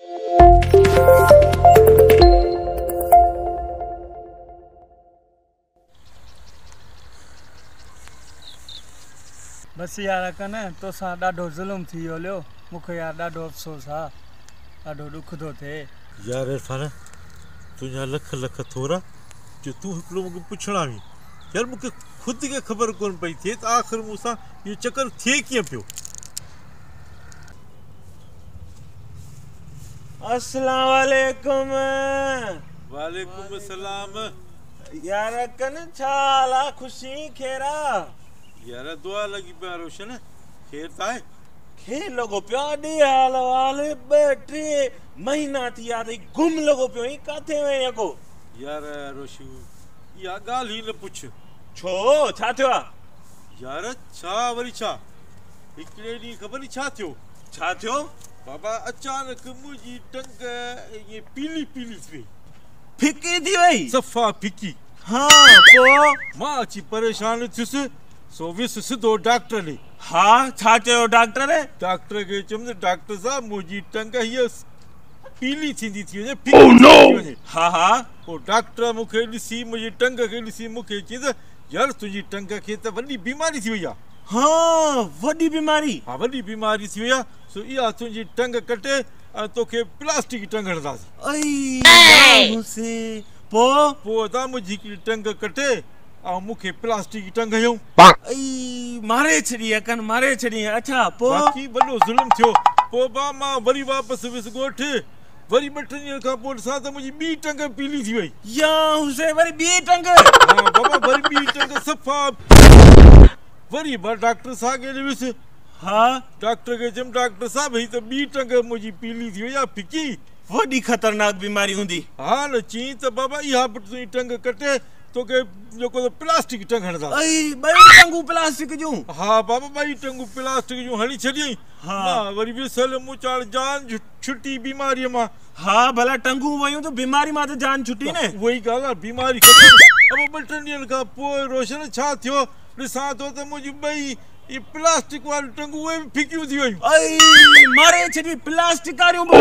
बस यार कन तोसां ॾाढो ज़ुल्म थी वियो हलियो, मूंखे यार ॾाढो अफ़सोस आहे, ॾाढो ॾुख थो थिए। यार इरफान तुंहिंजा लख लख थोरा जो तूं हिकिड़ो मूंखे पुछणु आहीं। यार मूंखे ख़ुदि खे ख़बर कोन पई थिए त आख़िर मूंसां इहो चकर थिए कीअं पियो। अस्सलाम वालेकुम। वालेकुम अस्सलाम। यार कन छा हाल आहे? ख़ुशी खेरा? यार दुआ लॻी पियो रोशन, खेर त आहे? खेर लॻो पियो आहे, ॾे हाल वाल ॿ टे महीना थी विया अथई गुम लॻो पियो आहीं, किथे वहीं अॻो? यार रोशू इहा ॻाल्हि ई न पुछ। छो छा थियो आहे? यार छा वरी छा, हिकिड़े ॾींहुं ख़बर ई छा थियो? छा थियो? बाबा अचानक मुंहिंजी टंग ईअं पीली पीली थी वई। फिकी थी वई? सफ़ा फिकी। हा पोइ? मां अची परेशान थियुसि, सो वियुसि सिधो डॉक्टर ॾे। हा छा चयो डॉक्टर? डॉक्टर खे चयुमि त डॉक्टर साहिबु मुंहिंजी टंग हीअ पीली थींदी थी वञे, फिकी थी वञे। हा हा। पोइ डॉक्टर मूंखे ॾिसी, मुंहिंजी टंग खे ॾिसी मूंखे चई त यार तुंहिंजी टंग खे त वॾी बीमारी थी वई आहे। हा वॾी बीमारी? हा वॾी बीमारी थी वई आहे, सो इहा तुंहिंजी टंग कटे ऐं तोखे प्लास्टिक जी टंग हणंदासीं। अई पोइ? पोइ अदा मुंहिंजी हिकिड़ी टंग कटे ऐं मूंखे प्लास्टिक जी टंग हयूं। अई मारे छॾी अकन, मारे छॾी। अच्छा पोइ? बाक़ी वॾो ज़ुल्म थियो। पोइ बा मां वरी वापसि वियुसि ॻोठ, वरी ॿ टे ॾींहं खां पोइ ॾिसां त मुंहिंजी ॿी टंग पीली थी वई। या हुसैन वरी ॿी टंग? हा बाबा वरी ॿी टंग सफ़ा। वरी मां डॉक्टर साहिब खे वियुसि। हा डॉक्टर खे चयुमि डॉक्टर साहिबु हीअ त ॿी टंग मुंहिंजी पीली थी वई आहे फिकी। वॾी ख़तरनाक बीमारी हूंदी। हा न चई त बाबा इहा बि तुंहिंजी टंग कटे तोखे जेको प्लास्टिक टंग हणंदा। अई ॿई टंगूं प्लास्टिक जूं? हा बाबा ॿई टंगूं प्लास्टिक जूं हणी छॾियईं। हा मां वरी वियुसि हलियो, मूं चयो हाणे जान छुटी बीमारीअ मां। हा भला टंगूं वयूं त बीमारी मां त जान छुटी न। उहा ई ॻाल्हि आहे, बीमारी ख़तम। अब ॿ टे ॾींहंनि खां पोइ रोशन छा थियो, ॾिसां थो त मुंहिंजी ॿई इहे प्लास्टिक वारियूं टंगूं उहे बि फिकियूं थी वयूं। अई मारे छॾी प्लास्टिक वारियूं बि?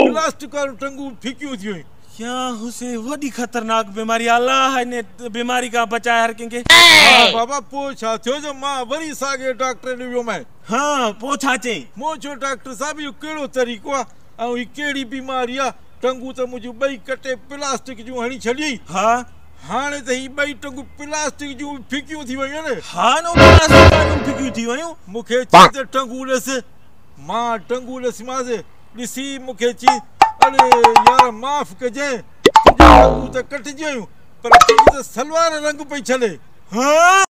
प्लास्टिक वारियूं टंगूं फिकियूं थी वयूं। या हुसैन वॾी ख़तरनाक बीमारी, अल्लाह हिन बीमारी खां बचाए हर कंहिंखे। हा बाबा पोइ छा थियो जो मां वरी साॻे डॉक्टर ॾे वियो मां। हा पोइ छा चयईं? मूं चयो डॉक्टर साहिबु इहो कहिड़ो तरीक़ो आहे ऐं हीअ कहिड़ी बीमारी आहे, टंगूं त मुंहिंजूं ॿई कटे प्लास्टिक जूं हणी छॾियईं। हा हाणे त हीअ ॿई टंगूं प्लास्टिक जूं फिकियूं थी वयूं आहिनि। हा न प्लास्टिक वारियूं फिकियूं थी वयूं। मूंखे चई त टंगूं ॾिस, मां टंगूं ॾिसीमांसि, ॾिसी मूंखे चई अरे यार माफ़ कजांइ, तुंहिंजूं टंगूं त कटिजी वयूं पर तुंहिंजी त सलवार रंग पई छॾे। हा।